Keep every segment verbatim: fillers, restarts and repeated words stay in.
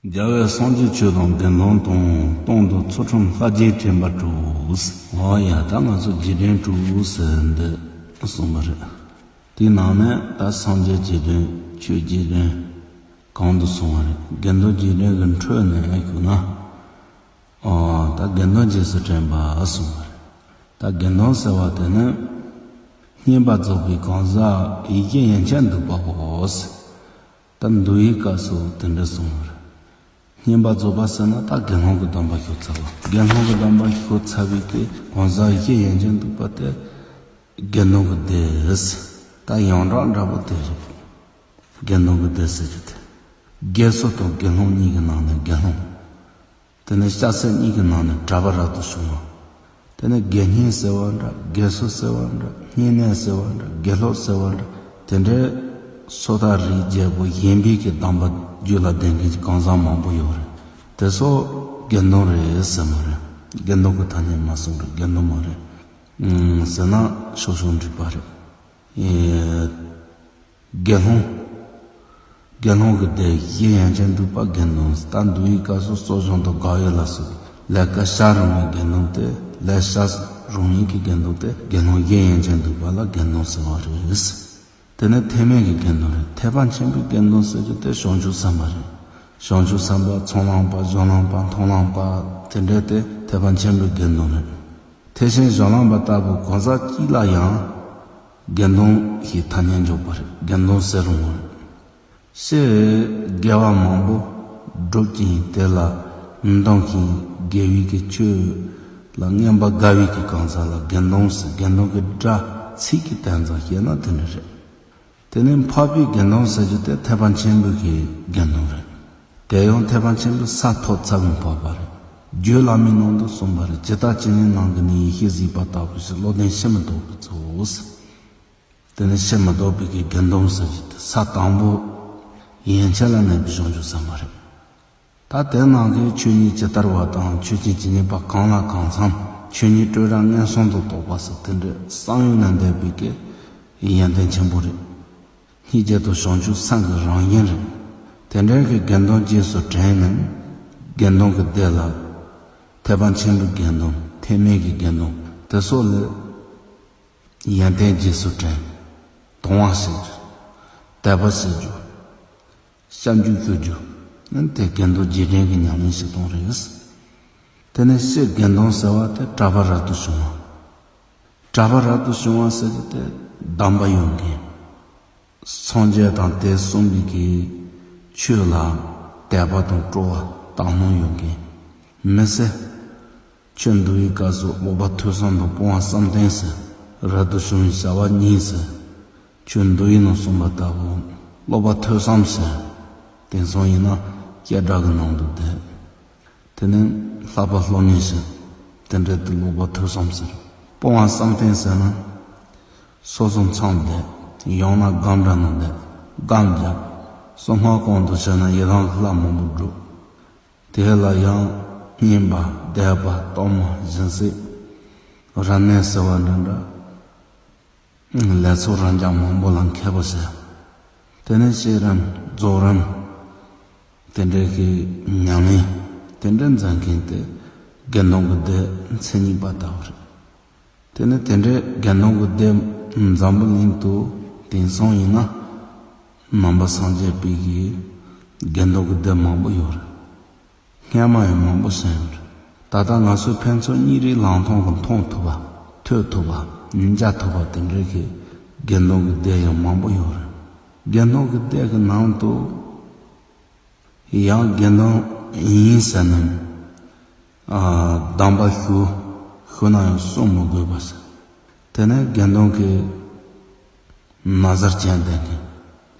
རྒྱལ་བས་སངས་རྒྱས་ཆོས་དང་དགེ་འདུན་དང་། སྟོང་དུ་ཚུལ་ཁྲིམས་ལྷ་བརྒྱའི་དྲན་པ་དྲུག། འོ་ཡ། ད་ང་ཚོ་རྗེས་དྲན་དྲུག་ཟེར་འདི་གསུངས་པ་རེད། དེའི་ནང་ནས་ད་སངས་རྒྱས་རྗེས་དྲན། ཆོས་རྗེས་དྲན་གང་དུ་གསུངས་པ་རེད། དགེ་འདུན་རྗེས་དྲན་གྱི་འཕྲོས་ནས་ཞུ་ན། ཨོ། ད་དགེ་འདུན་རྗེས་སུ་དྲན་པ་གསུངས་པ་རེད། ད་དགེ་འདུན་ཟེར་བ་དེ་ནི་བསྙེན་པར་རྫོགས་པའི་གང་ཟག་ཡེ་ཤེས་ཡན་ཆད་འདུས་པའོ། ད་འདུལ་བའི་སྐབས་སུ་དེ་འདྲ་གསུངས་པ་རེད། བསྙེན་པར་རྫོགས་པ་ཟེར་ན་ད་དགེ་སློང་གི་སྡོམ་པ་ཞུ་ཚར་བ། དགེ་སློང་གི་སྡོམ་པ་ཞུ་ཚར་བའི་གི་གང་ཟག་ཡེ་ཤེས་ཡན་ཆད་འདུས་པ་དེ་དགེ་འདུན་གྱི་སྡེ། ད་ཡོངས་གྲགས་འདྲ་པོ་དེ་རེད། དགེ་འདུན་གྱི་སྡེ་ཟེར་རྒྱུ་དེ། དགེ་ཚུལ་དང་དགེ་སློང་གཉིས་ཀྱི་ནང་ནས་དགེ་སློང་། དེ་ནས་སྐྱ་སེར་གཉིས་ཀྱི་ནང་ནས་གྲྭ་པ་རབ་ཏུ་བྱུང་བ། དེ་ནས་དགེ་བསྙེན་ཟེར་བ་འདྲ། དགེ་ཚུལ་ཟེར་བ་འདྲ། བསྙེན་གནས་ཟེར་བ་འདྲ། དགེ་སློབ་ཟེར་བ་འདྲ། དེ་འདྲའི་སོ་ཐར་རིགས་བརྒྱད་པོ་གཞན་པའི་གི་གདམས་པ་རྒྱུད་ལ་ལྡན་མཁན་གྱི་གང་ཟག་མང་པོ་ཡོད་རེད། དེ་ཚོ་དགེ་འདུན་རེད་ཟེར་མ་རེད། དགེ་འདུན་གྱི་ཐ་སྙད་མ་གསུངས་རེད། དགེ་འདུན་མ་རེད། ཨང་། ཟེར་ན་ཆོག་ཆོག་འགྲིག་པ་རེད། ཨེ། དགེ་སློང་། དགེ་སློང་གི་སྡེ་ཡེ་ཤེས་ཡན་ཆད་འདུས་པ་དགེ་འདུན། ད་འདུལ་བའི་སྐབས་སུ་གཙོ་སྦྱོང་དང་དགག་དབྱེ་ལ་སོགས་ལས་ཀ་བྱ་རུང་བའི་དགེ་འདུན་ཏེ། ལས་བྱ་རུང་བའི་གི་དགེ་འདུན་ཏེ། དགེ་སློང་ཡེ་ཤེས་ཡན་ཆད་འདུས་པ་ལ་དགེ་འདུན་ཟེར་བ་རེད། དེ་ནས་ཐེག་དམན་གྱི་དགེ་འདུན་རེད། ཐེག་པ་ཆེན་པོའི་དགེ་འདུན་ཟེར་རྒྱུ་དེ་བྱང་ཆུབ་སེམས་དཔའ་རེད། བྱང་ཆུབ་སེམས་དཔའ། ཚོགས་ལམ་པ། སྦྱོར་ལམ་པ། མཐོང་ལམ་པ། དེ་འདྲ་དེ་ཐེག་པ་ཆེན་པོའི་དགེ་འདུན་རེད། ཐེག་ཆེན་སྦྱོར་ལམ་པ་ལྟ་བུ་གང་ཟག་གཅིག་ལ་ཡང་དགེ་འདུན་ཞེས་ཐ་སྙད་འཇོག་པ་རེད། དགེ་འདུན་ཟེར་རུང་བ་རེད། ཕྱིར་དགེ་བ་མང་པོ་བསྒྲུབ་ཅིང་དེ་ལ་འདང་ཞིང་དགེ་བའི་གི་ཆོས་ལ་རྔན་པ་དགའ་བའི་གི་གང་ཟག་ལ་དགེ་འདུན་ཟེར། དགེ་འདུན་གྱི་སྒྲ་ཚིག་གི་དོན་ཙམ་བཤད་ན་དེ་འདྲ་རེད། དེ་ནས་འཕགས་པའི་དགེ་འདུན་ཟེར་རྒྱུ་དེ་ཐེག་པ་ཆེན་པོའི་གི་དགེ་འདུན་རེད། དེ་ཡང་ཐེག་པ་ཆེན་པོའི་ས་ཐོབ་ཚར་བའི་འཕགས་པ་རེད། རྒྱུད་བླ་མའི་ནང་དུ་གསུངས་པ་རེད། ཇི་ལྟར་ཇི་སྙེད་ནང་གི་ནི། ཡེ་ཤེས་གཟིགས་པ་ལྟ་བུ་ཞིག་བློ་ལྡན་ཕྱིར་མི་ལྡོག་པའི་ཚུལ། དེ་ནི་ཕྱིར་མི་ལྡོག་པའི་གི་དགེ་འདུན་ཟེར་རྒྱུ་དེ་ས་དང་པོ་ཡན་ཆད་ལ་གནས་པའི་བྱང་ཆུབ་སེམས་དཔའ་རེད། ད་དེ་ནང་གི་ཆོས་ཉིད་ཇི་ལྟ་བ་དང་། ཆོས་ཅན་ཇི་སྙེད་པ་གང་ལ་གང་འཚམ། ཆོས་ཉིད་སྤྲོས་བྲལ་མངོན་སུམ་དུ་རྟོགས་པ་སོགས་དེ་འདྲའི་བསམ་ཡུལ་ལས་འདས་པའི་གི་ཡོན་ཏན་ཆེན་པོ་རེད། སྙིང་རྗེ་དང་བྱང་ཆུབ་སེམས་ཀྱི་རང་བཞིན་རེད། དེ་འདྲའི་གི་དགེ་འདུན་རྗེས་སུ་དྲན་ནས་དགེ་འདུན་གྱི་སྡེ་ལ་ཐེག་པ་ཆེན་པོའི་དགེ་འདུན། ཐེག་དམན་གྱི་དགེ་འདུན་དེ་སོགས་ལ་ཡོན་ཏན་རྗེས་སུ་དྲན། དང་བ་བྱེད་རྒྱུ། དད་པ་བྱེད་རྒྱུ། སྐྱབས་འཇུག་ཞུ་རྒྱུ། ཨ་ནི་དེ་དགེ་འདུན་རྗེས་དྲན་གྱི་ཉམས་ལེན་བྱེད་སྟངས་རེད། དེ་ནས་སྤྱིར་དགེ་འདུན་ཟེར་བ་དེ་གྲྭ་པ་རབ་ཏུ་བྱུང་བ། གྲྭ་པ་རབ་ཏུ་བྱུང་བ་ཟེར་རྒྱུ་དེ་གདམས་པ་ཡོད་མཁན། སངས་རྒྱས་དང་དེ་གསུངས་པའི་གི་ཆོས་ལ་དད་པ་དང་སྤྲོ་བ་དག་སྣང་ཡོད་མཁན། མི་ཚེ་ཆོས་འདུལ་བའི་སྐབས་སུ་ཀློག་པ་ཐོས་བསམ་དང་སྤོང་བ་བསམ་གཏན་ཟེར། རབ་ཏུ་བྱུང་བའི་བྱ་བ་གཉིས་ཟེར། ཆོས་འདུལ་བའི་ནང་གསུངས་པ་ལྟ་བུ་ཀློག་པ་ཐོས་བསམ་ཟེར། དེང་སང་ཡིན་ན་སྐད་གྲགས་ཀྱི་ནང་དུ་བསྡད། དེ་ནས་བསླབ་པ་སློབ་གཉེར་ཟེར། དེ་འདྲ་དེ་ཀློག་པ་ཐོས་བསམ་ཟེར། སྤོང་བ་བསམ་གཏན་ཟེར་ན། སོ་སོ་མཚམས་བསྡད། ཡང་ན་སྒོམ་གྲྭ་ནང་བསྡད། སྒོམ་རྒྱབ། གསང་སྔགས་གོང་དུ་བྱས་ན་ཡི་དམ་གྱི་ལྷ་མང་པོ་སྒྲུབ། དེ་ལ་ཡང་བསྙེན་པ། བཟླས་པ། གཏོར་མ། སྦྱིན་སྲེག་རབ་གནས་ཟེར་བ་འདྲ་འདྲ། ལས་ཚོགས་རབ་འབྱམས་མང་པོ་ལ་མཁས་པོ་བྱས། དེ་ནས་བསྐྱེད་རིམ། རྫོགས་རིམ། དེ་འདྲའི་གི་ཉམས་ལེན་དེ་འདྲ་མཛད་མཁན་དེ་དགེ་འདུན་གྱི་སྡེ་མཚན་ཉིད་པ་ལྟ་བུ་རེད། དེ་ནས་དེ་འདྲའི་དགེ་འདུན་གྱི་སྡེ་འཛམ་བུ་གླིང་དུ་དེང་སང་ཡིན་ན་ནང་པ་སངས་རྒྱས་པའི་གི་དགེ་འདུན་གྱི་སྡེ་མང་པོ་ཡོད་རེད། སྔས་མ་ཡང་མང་པོ་ཞིག་ཡོད་རེད། ད་ལྟ་ང་ཚོའི་ཕན་ཚུན་གཉིས་རིགས་ལང་ཐོག་གི་མཐོང་ཐུབ་པ། ཐོས་ཐུབ་པ། མཇལ་ཐུབ་པ་དེ་འདྲའི་གི་དགེ་འདུན་གྱི་སྡེ་ཡང་མང་པོ་ཡོད་རེད། དགེ་འདུན་གྱི་སྡེ་གི་ནང་དུ་ཡང་དགེ་འདུན་ཡིན་ཟེར་ནས་ཨ་གདམས་པ་ཞུ་ཞུ་ན་ཡང་གསུང་མི་དགོས་པ་ཟེར། དེ་ནས་དགེ་འདུན་གྱི་ན་བཟའ་གྱོན་བསྡད་མཁན།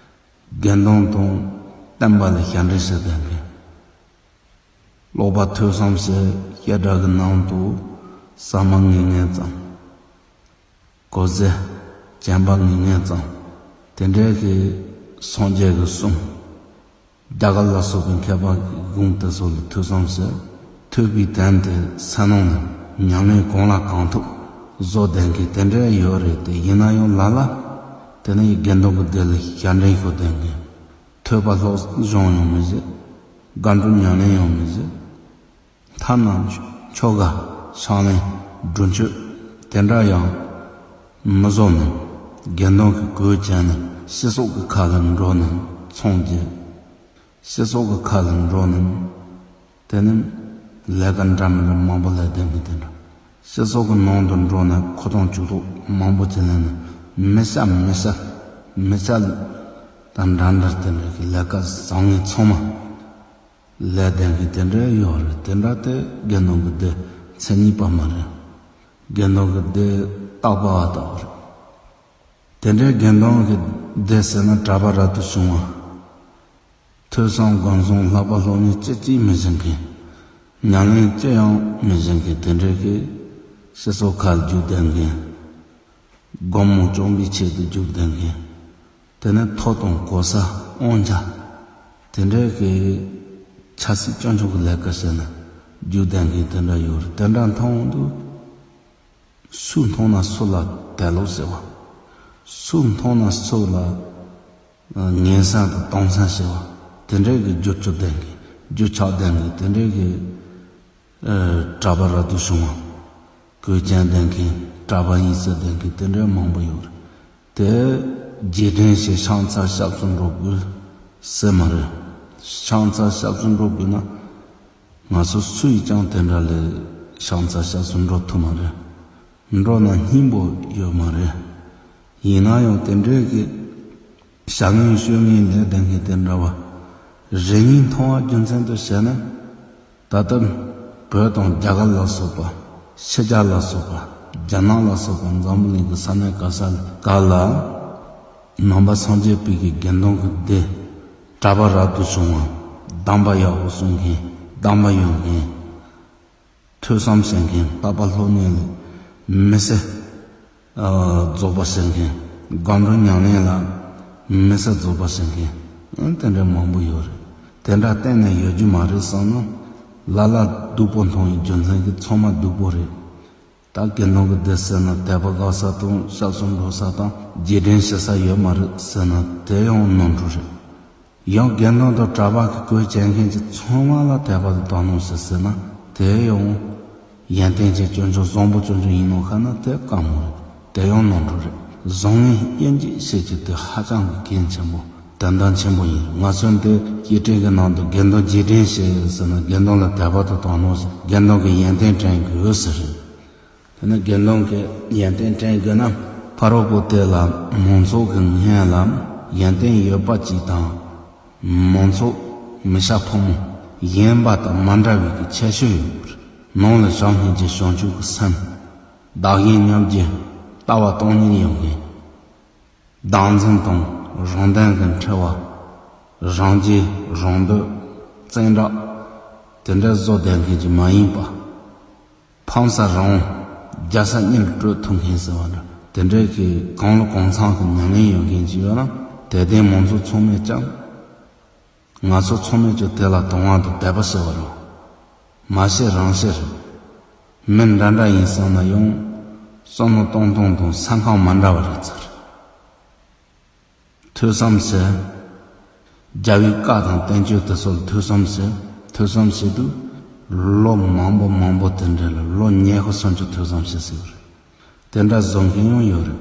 དགེ་འདུན་དང་བསྟན་པ་ལ་ཞབས་འདྲེན་བྱེད་བསྡད་མཁན། ཀློག་པ་ཐོས་བསམ་བྱས། སྐད་གྲགས་ཀྱི་ནང་དུ་ཟ་མ་ངན་ངན་ཙམ། གོས་ཟས་གྱོན་པ་ངན་ངན་ཙམ། དེ་འདྲའི་གི་སངས་རྒྱས་ཀྱི་གསུང་རྒྱ་གར་ལ་སོགས་པའི་མཁས་པ་གི་དགོངས་དེ་ཚོ་ལ་ཐོས་བསམ་བྱས། ཐོས་པའི་དོན་དེ་སེམས་ནང་ནས་ཉམས་ལེན་གང་ལ་གང་ཐུབ་བཟོ་བསྡད་མཁན་དེ་འདྲ་ཡོད་རེད་དེ། ཡིན་ན་ཡང་ལ་ལ་དེ་ནས་དགེ་འདུན་གྱི་སྡེ་ལ་ཞབས་འདྲེན་ཞུ་བསྡད་མཁན། ཐོས་པ་སློབ་སྦྱོང་ཡང་མི་བྱེད། སྒམ་དྲུག་ཉམས་ལེན་ཡང་མི་བྱེད། ཐ་ན་ཆོ་ག་ཕྱག་ལེན་སྒྲུབ་མཆོད་དེ་འདྲ་ཡང་མི་བཟོ་ནས། དགེ་འདུན་གྱི་གོས་གྱོན་ནས་སྤྱི་ཚོགས་ཀྱི་ཁ་ལ་འགྲོ་ནས་ཚོང་རྒྱག་སྤྱི་ཚོགས་ཀྱི་ཁ་ལ་འགྲོ་ནས། དེ་ནས་ལས་ཀ་འདྲ་མི་འདྲ་མང་པོ་ལས་བསྡད་མཁན་དེ་འདྲ། སྤྱི་ཚོགས་ཀྱི་ནང་དུ་འགྲོ་ནས་ཁོ་ཐག་ཆོད་ཐོག་མང་པོ་ཅིག་ལས་ནས། མི་སྐྱ་མི་སྐྱ་མི་སྐྱ་དང་འདྲ་འདྲ་དེ་འདྲ་གི་ལས་ཀ་བཟང་ངན་ཚང་མ་ལས་བསྡད་མཁན་དེ་འདྲ་ཡོད་རེད། དེ་འདྲ་དེ་དགེ་འདུན་གྱི་སྡེ་མཚན་ཉིད་པ་མ་རེད། དགེ་འདུན་གྱི་སྡེ་རྟག་པ་བ་ལྟ་བུ་རེད། དེ་འདྲའི་དགེ་འདུན་གྱི་སྡེ་ཟེར་ན་གྲྭ་པ་རབ་ཏུ་བྱུང་བ། ཐོས་བསམ་སྒོམ་གསུམ་བསླབ་པ་སློབ་གཉེར་ཅི་ཅིས་མི་བྱེད་མཁན། ཉམས་ལེན་ཅི་ཡང་མི་བྱེད་མཁན་དེ་འདྲའི་གི་སྤྱི་ཚོགས་ཁ་རྒྱུག་བསྡད་མཁན། སྒོར་མོ་བཅོམ་པའི་ཆེད་དུ་རྒྱུག་བསྡད་མཁན། དེ་ནས་ཐོབ་དང་གོ་ས་དབང་ཆ་དེ་འདྲའི་གི་ཆབ་སྲིད་སྐྱོང་ཕྱོགས་ཀྱི་ལས་ཀ་བྱས་ནས་རྒྱུག་བསྡད་མཁན་དེ་འདྲ་ཡོད་རེད། དེ་འདྲ་མཐོང་དུས། སུ་མཐོང་ན་སུ་ལ་དད་ལོག་ཟེར་བ། སུ་མཐོང་ན་སུ་ལ་ངན་སེམས་དང་གཏོང་སེམས་ཟེར་བ། དེ་འདྲའི་གི་རྒྱུ་ཆོ་ལྡན་གི་རྒྱུ་ཆགས་ལྡན་གི་དེ་འདྲའི་གི་གྲྭ་པ་རབ་ཏུ་བྱུང་བ། གོས་ཅན་ལྡན་གི་གྲྭ་པ་ཡིན་ཟེར་ལྡན་གི་དེ་འདྲའི་མང་པོ་ཡོད་རེད། དེ་རྗེས་དྲན་ཞེས་ཕྱག་འཚལ་སྐྱབས་སུ་འགྲོ་དགོས་ཟེར་མ་རེད། ཕྱག་འཚལ་སྐྱབས་སུ་འགྲོ་དགོས་ན། ང་ཚོ་སུ་ཡིས་ཀྱང་དེ་འདྲ་ལས་ཕྱག་འཚལ་སྐྱབས་སུ་འགྲོ་ཐུབ་མ་རེད། འགྲོ་ན་སྙིང་པོ་ཡོད་མ་རེད། ཡིན་ན་ཡང་དེ་འདྲའི་གི་བྱ་ངན་སྤྱོད་ངན་ལས་ལྡན་མཁན་དེ་འདྲ་བ་རེ་སྙིང་ཐང་བ་རྒྱུ་མཚན་དུ་བྱས་ན། ད་ལྟ་བོད་དང་རྒྱ་གར་ལ་སོགས་པ། ཕྱི་རྒྱལ་ལ་སོགས་པ། རྒྱ་ནག་ལ་སོགས་པ་འཛམ་བུ་གླིང་གི་ས་གནས་ག་ས་ག་ལ། ནང་པ་སངས་རྒྱས་པའི་གི་དགེ་འདུན་གྱི་སྡེ། གྲྭ་པ་རབ་ཏུ་བྱུང་བ། གདམས་པ་ཡག་པོ་གསུང་མཁན། གདམས་པ་ཡོད་མཁན། ཐོས་བསམ་བྱེད་མཁན། བསླབ་པ་སློབ་གཉེར་ལ་མི་སེར་རྫོགས་པ་བྱེད་མཁན། སྒོམ་རིམ་ཉམས་ལེན་ལ་མི་སེར་རྫོགས་པ་བྱེད་མཁན། དེ་འདྲ་མང་པོ་ཡོད་རེད། དེ་འདྲ་གཏན་ནས་ཡོད་རྒྱུ་མ་རེད་བསམ་ན། ལ་ལ་སྡུག་པོ་མཐོང་བའི་རྒྱུ་མཚན་གྱིས་ཚང་མ་སྡུག་པོ་རེད། ད་དགེ་འདུན་གྱི་སྡེ་ཟེར་ན་དད་པ་དགའ་ས་དང་སྐྱབས་སུ་འགྲོ་ས་དང་རྗེས་དྲན་ཞུ་ས་ཡོད་མ་རེད་ཟེར་ན་དེ་ཡང་ནོར་འཁྲུལ་རེད། ཡང་དགེ་འདུན་དང་གྲྭ་པ་གི་གོས་གྱོན་མཁན་གྱི་ཚང་མ་ལ་དད་པ་དང་དག་སྣང་ཞིག་ཟེར་ན་དེ་ཡང་ཡོན་ཏན་ཅན་སྐྱོན་ཅན་བཟང་པོ་སྐྱོན་ཅན་ཡིན་ནོ་ཁ་ན་དེ་དཀའ་མོ་རེད། དེ་ཡང་ནོར་འཁྲུལ་རེད། བཟང་ངན་དབྱེ་འབྱེད་བྱེད་རྒྱུ་དེ་ཧ་ཅང་གི་གལ་ཆེན་པོ་དོན་དག་ཆེན་པོ་ཡིན། ང་ཚོ་འདི་སྐྱེ་ཕྲེང་གི་ནང་དུ་དགེ་འདུན་རྗེས་དྲན་ཞུ་ཟེར་ན་དགེ་འདུན་ལ་དད་པ་དང་དག་སྣང་ཞིག་དགེ་འདུན་གྱི་ཡོན་ཏན་དྲན་དགོས་ཟེར་རེད། དེ་ནས་དགེ་འདུན་གྱི་ཡོན་ཏན་དྲན་དགོས་ན། ཕ་རོལ་པོ་དེ་ལ་མང་ཚོགས་ཀྱི་སྔོན་ལ་ཡོན་ཏན་ཡོད་པ་ཅིག་དང་། མང་ཚོགས་མི་སྐྱ་ཕོ་མོ་གཞན་པ་དང་མ་འདྲ་བའི་གི་ཁྱད་ཆོས་ཡོད་པ་རེད། ནང་ལ་བྱམས་སྙིང་རྗེ་བྱང་ཆུབ་ཀྱི་སེམས། བདག་གཞན་མཉམ་བརྗེ། ལྟ་བ་སྟོང་ཉིད་ཡོད་མཁན། བདག་འཛིན་དང་རང་དོན་གྱི་འཁྲི་བ། རང་རྒྱལ་རང་འདོད། བཙན་དྲག་དེ་འདྲ་བཟོ་བསྡད་མཁན་ཅིག་མ་ཡིན་པ། ཕངས་ས་རང་རྒྱལ་ས་གཉིས་ལ་སྤྲོད་ཐུབ་མཁན་ཟེར་བ་འདྲ། དེ་འདྲའི་གི་གང་ལ་གང་འཚམ་གི་ཉམས་ལེན་ཡོད་མཁན་ཅིག་ཡོད་ན་དད་ལྡན་མང་ཚོགས་ཚང་མས་ཀྱང་། ང་ཚོ་ཚང་མས་ཀྱང་དེ་ལ་དང་བ་དང་དད་པ་ཟེར་བ་རེད། མ་ཤེས་རང་ཤེས་རེད། མི་འདྲ་འདྲ་ཡིན་བསམ་ན་ཡང་བསམ་བློ་གཏོང་སྟངས་དང་སེམས་ཁམས་མ་འདྲ་བ་རེད་ཚར། ཐོས་བསམ་བྱས། རྒྱལ་བའི་བཀའ་དང་བསྟན་བཅོས་དེ་ཚོ་ལ་ཐོས་བསམ་བྱས། ཐོས་བསམ་བྱེད་དུས་ལོ་མང་པོ་མང་པོ་དེ་འདྲ་ལ་ལོ་ཉི་ཤུ་སུམ་ཅུ་ཐོས་བསམ་བྱེད་སྲིད་པ་རེད། དེ་འདྲ་བཟོ་མཁན་ཡང་ཡོད་རེད།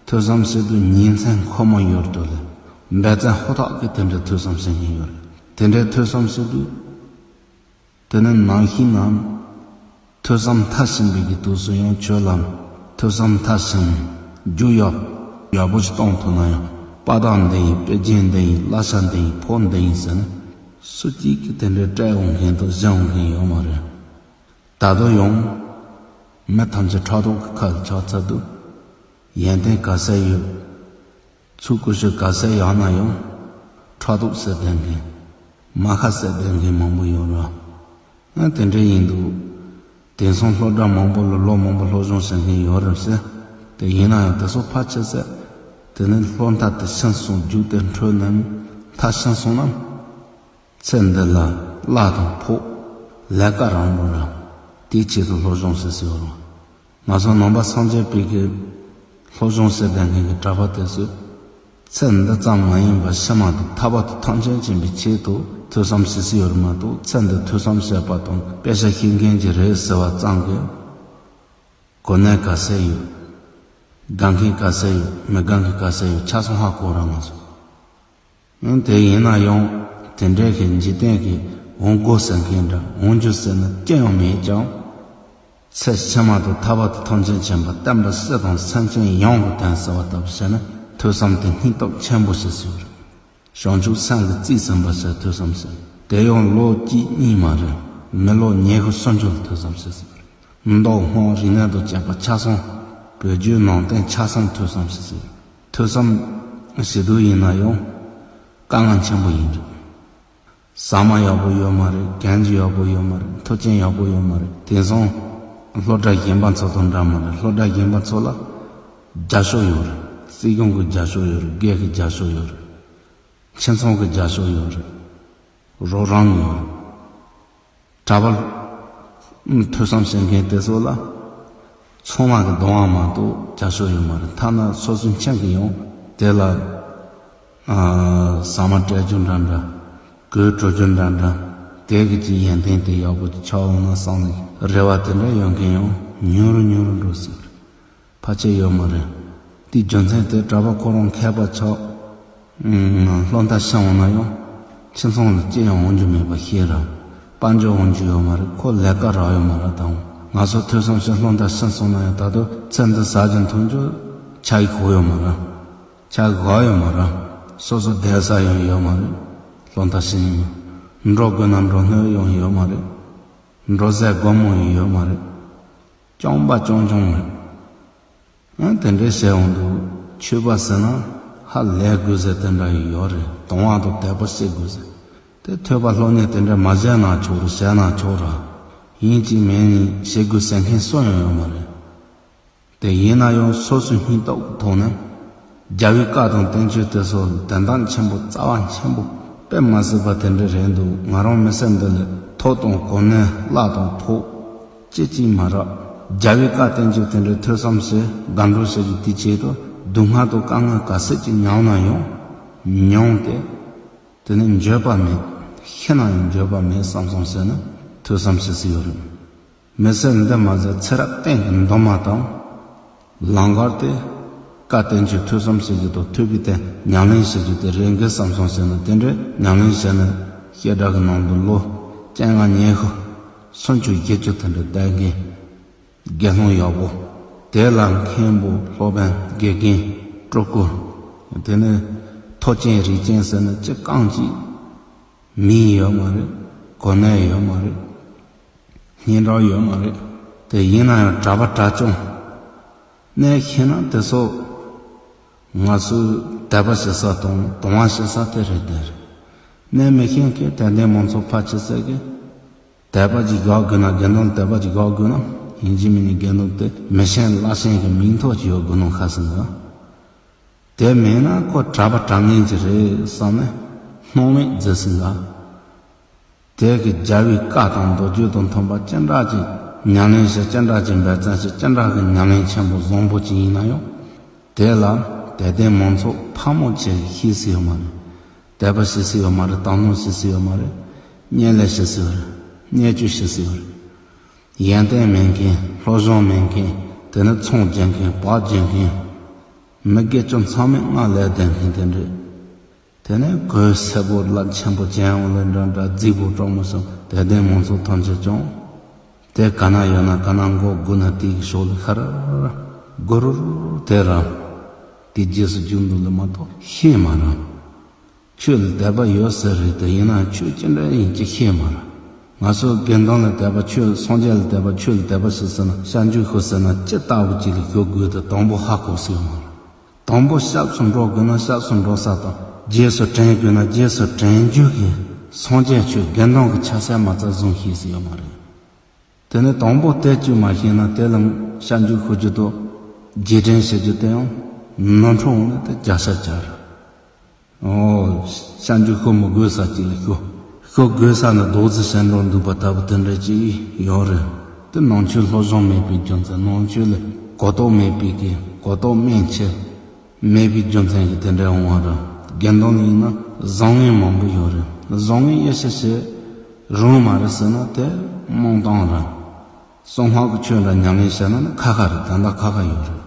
ཐོས་བསམ་བྱེད་དུས་ཉིན་མཚན་ཁོ་མ་ཡོད་དོ་ལས་འབད་བརྩོན་ཧུར་ཐག་གིས་དེ་འདྲ་ཐོས་བསམ་བྱེད་མཁན་ཡོད་རེད། དེ་འདྲའི་ཐོས་བསམ་བྱེད་དུས། དེ་ནི་ནང་བཞིན་ནམ། ཐོས་བསམ་མཐར་ཕྱིན་པའི་གི་དུས་སུ་ཡང་ཆོས་ལ་ཐོས་བསམ་མཐར་ཕྱིན་རྒྱུ་ཡག་ཡག་པོ་ཞིག་གཏོང་ཐུབ་ན་ཡང་དཔའ་རྟགས་འདི་ཡིན། དཔེ་རྒྱན་འདི་ཡིན། བསླབ་བྱ་འདི་ཡིན། ཕོགས་འདི་ཡིན་ཟེར་ནས་སུ་གཅིག་གིས་དེ་འདྲའི་སྤྲད་འོང་མཁན་དང་བཞེངས་འོང་མཁན་ཡོད་མ་རེད། ད་དུང་ཡང་མི་ཐམས་ཅད་ཕྲག་དོག་གི་ཁ་ལ་ཆགས་ཚར་དུས། ཡོན་ཏན་ག་ཚད་ཡོད། ཚུལ་ཀུ་ཤུ་ག་ཚད་ཡག་ན་ཡང་ཕྲག་དོག་ཟེར་ལྡན་མཁན། མ་ཁ་ཟེར་ལྡན་མཁན་མང་པོ་ཡོད་རེད། ཨ་དེ་འདྲ་ཡིན་དུས། དེང་སང་སློབ་གྲྭ་མང་པོ་ལ་ལོ་མང་པོ་སློབ་སྦྱོང་བྱེད་མཁན་ཡོད་རེད་ཟེར། དེ་ཡིན་ན་ཡང་དེ་ཚོ་ཕལ་ཆེར་ཟེར། དེ་ནས་སློབ་མཐར་དེ་ཕྱིན་སོང་རྒྱུགས་དེ་འཕྲོད་ནས་མཐར་ཕྱིན་སོང་ན། ཚེ་འདི་ལ་གླ་དང་ཕོགས་ལས་ཀ་རག་འགྲོ་ར། དེའི་ཆེད་དུ་སློབ་སྦྱོང་བྱེད་སྲིད་རོགས། ང་ཚོ་ནང་པ་སངས་རྒྱས་པའི་གི་སློབ་སྦྱོང་བྱེད་བསྡད་མཁན་གྱི་གྲྭ་པ་དེ་ཚོས་ཚེ་འདི་ཙམ་མ་ཡིན་པར་ཕྱི་མ་དང་ཐར་པ་དང་ཐམས་ཅད་མཁྱེན་པའི་ཆེད་དུ་ ཐོས་བསམ་བྱེད་སྲིད་ཡོད་རེད་མ་གཏོགས། ཚེ་འདི་ཐོས་བསམ་བྱེད་པ་དང་དཔེ་ཆ་ཤེས་མཁན་གྱི་རེད་ཟེར་བ་ཙམ་གྱིས་གོ་གནས་ག་ཚད་ཡོད། དགའ་མཁན་ག་ཚད་ཡོད། མི་དགའ་མཁན་ག་ཚད་ཡོད། ཆ་ཚང་ཧ་གོ་ར་མ་སོང་། ཡང་དེ་ཡིན་ན་ཡང་དེ་འདྲའི་གི་འཇིག་རྟེན་གྱི་འོང་དགོས་ཟེར་མཁན་འདྲ་འོང་རྒྱུ་ཟེར་ན་ཅི་ཡང་མེད་ཀྱང་། ཚེ་ཕྱི་མ་དང་ཐར་པ་དང་ཐམས་ཅད་མཁྱེན་པ་བསྟན་པ་སྲིད་དང་སེམས་ཅན་ཡོངས་ལ་བསྟན་ཟེར་བ་ལྟ་བུ་བྱས་ན་ཐོས་བསམ་དེ་སྙིང་སྟོབས་ཆེན་པོ་ཞིག་ཟེར་བ་རེད། བྱང་ཆུབ་སེམས་ཀྱིས་རྩིས་ཟིན་པ་ཞིག་ཐོས་བསམ་ཟེར། དེ་ཡང་ལོ་གཅིག་གཉིས་མ་རེད། མི་ལོ་ཉི་ཤུ་སུམ་ཅུ་ལ་ཐོས་བསམ་ཞིག་ཟེར་བ་རེད། མདོ་སྔགས་རིག་གནས་དང་བཅས་པ་ཆ་ཚང་བོད་བརྒྱུད་ནང་བསྟན་ཆ་ཚང་ཐོས་བསམ་ཞིག་ཟེར། ཐོས་བསམ་བྱེད་དུས་ཡིན་ན་ཡང་དཀའ་ངལ་ཆེན་པོ་ཡིན་རེད། ཟ་མ་ཡག་པོ་ཡོད་མ་རེད། གན་རྒྱ་ཡག་པོ་ཡོད་མ་རེད། མཐུན་རྐྱེན་ཡག་པོ་ཡོད་མ་རེད། དེང་སང་སློབ་གྲྭ་གཞན་པ་ཚོ་དང་འདྲ་མ་རེད། སློབ་གྲྭ་གཞན་པ་ཚོ་ལ་རྒྱབ་སྐྱོར་ཡོད་རེད། སྲིད་གཞུང་གི་རྒྱབ་སྐྱོར་ཡོད་རེད། སྒེར་གྱི་རྒྱབ་སྐྱོར་ཡོད་རེད། ཁྱིམ་ཚང་གི་རྒྱབ་སྐྱོར་ཡོད་རེད། རོགས་རམ་ཡོད་རེད། གྲྭ་པ་ཐོས་བསམ་བྱེད་མཁན་དེ་ཚོ་ལ་ཚང་མ་གི་གདོང་བ་མ་གཏོགས་རྒྱབ་སྐྱོར་ཡོད་མ་རེད། ཐ་ན་སོ་སོའི་ཁྱིམ་གྱི་ཡང་དེ་ལ་ཨ་ཟ་མ་སྤྲད་རྒྱུ་འདྲ་འདྲ། གོས་སྤྲོད་རྒྱུ་འདྲ་འདྲ། དེ་གི་ཅིག་ཡོན་ཏན་དེ་ཡག་པོ་ཅིག་ཆགས་འོང་ན་བསམ་ནས་རེ་བ་དེ་འདྲ་ཡོད་མཁན་ཡང་ཉུང་རུ་ཉུང་རུ་འགྲོ་སྲིད་རེད། ཕལ་ཆེར་ཡོད་མ་རེད། དེའི་རྒྱུ་མཚན་དེ་གྲྭ་པ་ཁོ་རང་མཁས་པ་ཆགས། ཨུམ། སློབ་མཐར་ཕྱིན་འོང་ན་ཡང་ཁྱིམ་ཚང་ལ་ཅི་ཡང་འོང་རྒྱུ་མེད་པ་ཤེས་ར། དཔལ་འབྱོར་འོང་རྒྱུ་ཡོད་མ་རེད། ཁོ་ལས་ཀ་རག་ཡོད་མ་རེད་དང་། ང་ཚོ་ཐོས་བསམ་བྱས་སློབ་མཐར་ཕྱིན་སོང་ན་ཡང་ད་དུང་ཚེ་འདི་ཟ་རྒྱུ་འཐུང་རྒྱུ་ཆག་ཡིག་ཁུག་ཡོད་མ་རེད། ཆག་གོ་ཡོད་མ་རེད། སོ་སོ་བསྡད་ས་ཡང་ཡོད་མ་རེད། སློབ་མཐར་ཕྱིན་ཡིན་ན་འགྲོ་དགོས་ན་འགྲོ་སྣོད་ཡང་ཡོད་མ་རེད། འགྲོ་ཟས་སྒོར་མོ་ཡང་ཡོད་མ་རེད། རྐྱང་པ་རྐྱང་རྐྱང་རེད། ཨ་དེ་འདྲའི་བྱས་འོང་དུས་ཆོས་པ་ཟེར་ན་ཧ་ལས་དགོས་ཟེར་དེ་འདྲ་ཡང་ཡོད་རེད། དང་བ་དང་དད་པ་བྱེད་དགོས་ཟེར། དེ་ཐོས་པ་སློབ་གཉེར་དེ་འདྲ་མ་བྱས་ན་ཆོག་རེད། བྱས་ན་ཆོག་ར། ཡིན་གཅིག་མིན་གཉིས་བྱེད་དགོས་ཟེར་མཁན་སུ་ཡང་ཡོད་མ་རེད། དེ་ཡིན་ན་ཡང་སོ་སོའི་སྙིང་སྟོབས་ཀྱི་ཐོག་ནས་རྒྱལ་བའི་བཀའ་དང་བསྟན་བཅོས་དེ་ཚོ་དོན་དག་ཆེན་པོ་རྩ་བ་ཆེན་པོ་དཔེ་མ་སྲིད་པ་དེ་འདྲ་རེད་འདུག་ང་རང་མི་ཚེ་འདི་ལ་ཐོབ་དང་གོ་གནས་བླ་དང་ཕོགས་ཅི་གཅིག་མ་རག་རྒྱལ་བའི་བཀའ་བསྟན་བཅོས་དེ་འདྲ་ཐོས་བསམ་བྱས་དགའ་སྤྲོ་བྱེད་རྒྱུ་དེའི་ཆེད་དུ་སྡུག་བསྔལ་དང་དཀའ་ངལ་ག་ཚད་ཅིག་མྱངས་ན་ཡང་མྱངས་ཏེ། དེ་ནི་འགྱོད་པ་མེད། ཤི་ན་ཡང་འགྱོད་པ་མེད་བསམ་བསམ་བྱས་ན་ཐོས་བསམ་བྱེད་སྲིད་ཡོད་རེད། མི་ཚེ་འདི་མ་ཟད་ཚེ་རབས་གཏན་གྱི་འདུན་མ་དང་། ལམ་ཁར་དེ་བཀའ་བསྟན་བཅོས་ཐོས་བསམ་བྱེད་རྒྱུ་དང་ཐོས་པའི་དེ་ཉམས་ལེན་བྱེད་རྒྱུ་དེ་རེད་འགའ་བསམ་བསམ་བྱས་ན་དེ་འདྲའི་ཉམས་ལེན་བྱས་ན་སྐད་གྲགས་ཀྱི་ནང་དུ་ལོ་བཅོ་ལྔ་ཉི་ཤུ་སུམ་ཅུ་བཞི་བཅུ་དེ་འདྲ་བསྡད་མཁན། དགེ་སློང་ཡག་པོ། དེ་ལ་མཁན་པོ་སློབ་དཔོན་དགེ་རྒན་སྤྲུལ་སྐུ། དེ་ནས་མཐུ་ཆེན་རིགས་ཆེན་ཟེར་ན་ཅི་གང་ཅི། མིང་ཡོད་མ་རེད། གོ་གནས་ཡོད་མ་རེད། སྙན་གྲགས་ཡོད་མ་རེད། དེ་ཡིན་ན་ཡང་གྲྭ་པ་གྲྭ་ཆུང་གནས་ཤེས་ན་དེ་ཚོ་ང་ཚོའི་དད་པ་བྱེད་ས་དང་དང་བ་བྱེད་ས་དེ་རེད་དེ་རེད། གནས་མི་ཤེས་མཁན་དད་ལྡན་མང་ཚོགས་ཕལ་ཆེར་ཟེར་གི་དད་པ་ཅིག་དགོས་དགོས་ན། དགེ་འདུན་དད་པ་ཅིག་དགོས་དགོས་ན། ཡིན་གཅིག་མིན་གཅིག་དགེ་འདུན་དེ་མི་ཤེས་བླ་ཤེས་ཀྱི་མིང་ཐོགས་ཅིག་ཡོད་དགོས་ནོ་ཁ་སང་ག་དེ་མེད་ན་ཁོ་གྲྭ་པ་གྲྭ་ངན་ཅིག་རེད་བསམ་ནས་སྣང་མེད་མཛད་སྲིད་ག་དེ་གི་རྒྱལ་བའི་བཀའ་དང་མདོ་རྒྱུད་དང་མཐུན་པ་ཅི་འདྲ་ཅིག་ཉམས་ལེན་བྱེད། ཅི་འདྲ་ཅིག་འབད་བརྩོན་བྱེད། ཅི་འདྲ་གི་ཉམས་ལེན་ཆེན་པོ་བཟང་པོ་ཅིག་ཡིན་ན་ཡང་། དེ་ལ་དད་ལྡན་མང་ཚོགས་ཕལ་མོ་ཆེ་གིས་ཤེས་སྲིད་ཡོད་མ་རེད། དད་པ་བྱེད་སྲིད་ཡོད་མ་རེད། དག་སྣང་བྱེད་སྲིད་ཡོད་མ་རེད། བརྙས་ལས་བྱེད་སྲིད་ཡོད་རེད། བརྙས་བཅོས་བྱེད་སྲིད་ཡོད་རེད། ཡོན་ཏན་མེད་མཁན། སློབ་སྦྱོང་མེད་མཁན། དེ་ནི་ཚོང་རྒྱག་མཁན། བག་ཡོད་མཁན། མི་དགེ་བཅུ་མཚམས་མེད་ལྔ་ལས་ལྡན་མཁན་དེ་འདྲ། དེ་ནས་གོས་སེར་པོ་རླབས་ཆེན་པོ་ཅན་འོང་ལས་འདྲ་འདྲ་རྫིག་པོ་སྤྲང་མོ་སོང་། དད་ལྡན་མང་ཚོགས་ཐམས་ཅད་ཀྱང་དེ་ག་ན་ཡོད་ན་ག་ན་མགོ་སྒུར་ན་དེ་གི་ཕྱོགས་ལ་ཤར་སྒུར་དེ་ར། དེ་རྗེས་སུ་རྒྱུག་འདུག་ལ་མ་གཏོགས་ཤེས་མ་ར། ཆོས་ལ་དད་པ་ཡོད་ཟེར་རེད་དེ། ཡིན་ན་ཆོས་ཅི་འདྲ་ཡིན་ཅི་ཤེས་མ་ར། ང་ཚོ་དགེ་འདུན་ལ་དད་པ། ཆོས་སངས་རྒྱས་ལ་དད་པ། ཆོས་ལ་དད་པ་བྱེད་ཟེར་ན། སྐྱབས་འཇུག་ཤོག་ཟེར་ན་ཅི་ལྟ་བུ་ཅིག་ལ་ཞུགས་དགོས་དེ་དང་པོ་ཧ་གོ་སྲིད་ཡོད་མ་རེད། དང་པོ་སྐྱབས་སུ་འགྲོ་དགོས་ན་སྐྱབས་སུ་འགྲོ་ས་དང་། རྗེས་སུ་དྲན་དགོས་ན་རྗེས་སུ་དྲན་རྒྱུ་གི་སངས་རྒྱས་ཆོས་དགེ་འདུན་གྱི་ཆ་ཤས་མ་རྩ་བཟུང་ཤེས་སྲིད་ཡོད་མ་རེད། དེ་ནས་དང་པོ་དེ་གཅིག་མ་ཤེས་ན་དེ་ལ་སྐྱབས་འཇུག་ཤོག་རྒྱུ་དང་རྗེས་དྲན་བྱེད་རྒྱུ་དེ་ཡང་ནོར་འཁྲུལ་འོང་ནས་དེ་བརྒྱ་ཆ་བརྒྱ་རེད། ཨོ། སྐྱབས་འཇུག་ཤོག་མི་དགོས་ས་ཅིག་ལ་ཤོག་ཤོག་དགོས་ས་ནི་རྡོག་རྫིས་བྱས་འགྲོ་འདུག་པ་ལྟ་བུ་དེ་འདྲ་ཅིག་ཡོད་རེད། དེ་ནང་ཆོས་སློབ་སྦྱོང་མེད་པའི་རྒྱུ་མཚན། ནང་ཆོས་ལ་གོ་རྟོགས་མེད་པའི་གི་གོ་རྟོགས་མན་ཆད་མེད་པའི་རྒྱུ་མཚན་གྱིས་དེ་འདྲ་འོང་བ་རེད། དགེ་འདུན་ཡིན་ན་བཟང་ངན་མང་པོ་ཡོད་རེད། བཟང་ངན་དབྱེ་ཞིབ་བྱེད་རུང་མ་རེད་ཟེར་ན་དེ་རྨོངས་དང་རེད། གསང་སྔགས་ཀྱི་ཆོས་འདྲ་ཉམས་ལེན་བྱས་ན་ནི་ཁ་ཁ་རེད། ད་ལྟ་ཁ་ཁ་ཡོད་རེད།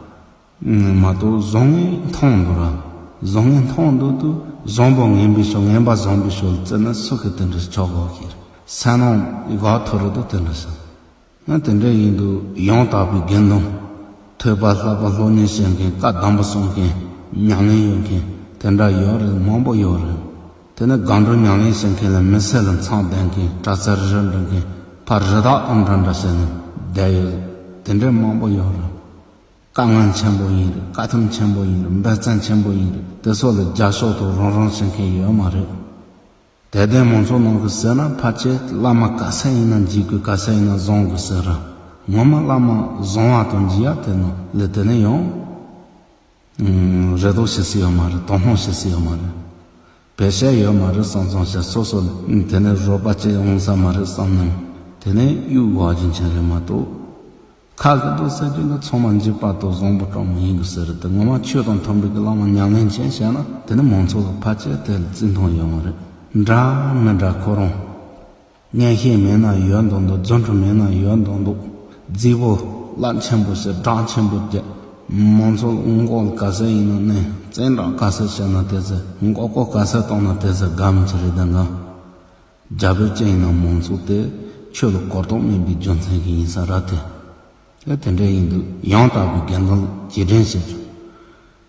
མ་གཏོགས་བཟང་ངན་མཐོང་འདུག་ར། བཟང་ངན་མཐོང་འདུག་དུས་བཟང་པོ་ངན་པའི་ཕྱོགས། ངན་པ་བཟང་པོའི་ཕྱོགས་ལ་བརྩིས་ན་སུ་གིས་དེ་འདྲ་ཆོག་གོ་གི་རེད། སེམས་ནང་དགའ་ཐོར་རེད་དུ་དེ་འདྲ་བྱ། ང་དེ་འདྲ་ཡིན་དུས་ཡང་དག་པའི་དགེ་འདུན། ཐོས་པ་བསླབ་པ་སློབ་གཉེར་བྱེད་མཁན། བཀའ་གདམས་པ་གསུང་མཁན། ཉམས་ལེན་ཡོད་མཁན་དེ་འདྲ་ཡོད་རེད། མང་པོ་ཡོད་རེད། དེ་ནས་སྒོམ་སྒྲུབ་ཉམས་ལེན་བྱེད་མཁན་ལ་མི་ཚེ་ལ་མཚམས་བསྡད་མཁན། གྲྭ་སར་རི་འགྲོ་མཁན། ཕར་རི་དྭགས་ཨམ་འདྲ་འདྲ་བྱས་ནས་བསྡད་ཡོད། དེ་འདྲ་མང་པོ་ཡོད་རེད། དཀའ་ངལ་ཆེན་པོ་ཡིན་རེད། བཀའ་ཐུན་ཆེན་པོ་ཡིན་རེད། འབད་བརྩོན་ཆེན་པོ་ཡིན་རེད། དེ་ཚོ་ལ་རྒྱབ་སྐྱོར་དང་རོགས་རམ་བྱེད་མཁན་ཡོད་མ་རེད། དད་ལྡན་མང་ཚོགས་ནང་གི་ཟེར་ན་ཕལ་ཆེར་བླ་མ་ག་ཚད་ཡིན་ན་འཇིགས་དགོས། ག་ཚད་ཡིན་ན་བཟང་དགོས་ཟེར་ར། ངོ་མ་བླ་མ་བཟང་བ་དང་འཇིགས་ཡ་དེ་ནང་ལས་དེ་ནས་ཡང་རེ་དོགས་བྱེད་སྲིད་ཡོད་མ་རེད། དོགས་སྣང་བྱེད་སྲིད་ཡོད་མ་རེད། བེད་སྤྱད་ཡོད་མ་རེད། བསམ་བསམ་བྱས། སོ་སོ་ལ་དེ་ནས་རོགས་པ་བྱེད་འོང་ས་མ་རེད་བསམ་ནས་དེ་ནས་གཡུག་བ་རྒྱུ་མཚན་རེད་མ་གཏོགས། ཁ་གི་འདུག་ཟེར་རྒྱུ་འདི་ཚང་མ་འཇིགས་པ་དང་བཟང་པོ་སྤྲང་མོ་ཡིན་དགོས་ཟེར་རེད་དེ། ངོ་མ་ཆོས་དང་མཐུན་པའི་གི་བླ་མ་ཉམས་ལེན་བྱས་བྱས་ན་དེ་ནི་མང་ཚོགས་ལ་ཕལ་ཆེར་དེ་ལ་བརྩི་མཐོང་ཡོད་མ་རེད། འདྲ་མི་འདྲ་ཁོ་རང་། མངོན་ཤེས་མེད་ན་ཡོད་མདོག་མདོག་རྫུ་འཕྲུལ་མེད་ན་ཡོད་མདོག་མདོག་རྫིག་པོ་རླབས་ཆེན་པོ་བྱས། གྲགས་ཆེན་པོ་བྱས། མང་ཚོགས་མགོ་ལ་ག་ཚད་ཡིན་ན་ནས། བཙན་དྲག་ག་ཚད་བྱས་ན་དེ་ཚད། མགོ་སྐོར་ག་ཚད་གཏོང་ན་དེ་ཚད་དགའ་མོ་ཅིག་རེད། ད་ང་རྒྱ་བོད་ཅན་ཡིན་ན་མང་ཚོགས་དེ་ཆོས་ལ་གོ་རྟོགས་མེད་པའི་རྒྱུ་མཚན་གྱིས་ཡིན་ས་རེད་དེ། ཨེ་དེ་འདྲ་ཡིན་དུས་ཡང་དག་པའི་དགེ་འདུན་ལ་རྗེས་དྲན་བྱེད་ཆོག་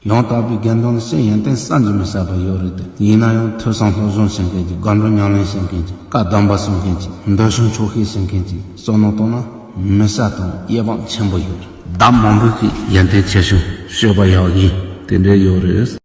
ཡང་དག་པའི་དགེ་འདུན་ལ་ཕྱིར་ཡོན་ཏན་བསམ་གྱིས་མི་ཁྱབ་པ་ཡོད་རེད་དེ། ཡིན་ན་ཡང་ཐོས་བསམ་སློབ་སྦྱོང་བྱེད་མཁན་གྱི། སྒོམ་སྒྲུབ་ཉམས་ལེན་བྱེད་མཁན་གྱི། བཀའ་གདམས་པ་གསུང་མཁན་གྱི། འདོད་ཆུང་ཆོག་ཤེས་བྱེད་མཁན་གྱི་བསོད་ནམས་བཏང་ན་མི་ཤ་དང་དབྱེ་བ་ཆེན་པོ་ཡོད་རེད། བདག་མང་པོ་གིས་ཡོན་ཏན་ཆེ་ཆུང་དཔྱོད་པ་ཡག་ཡིན། དེ་འདྲ་ཡོད་རེད།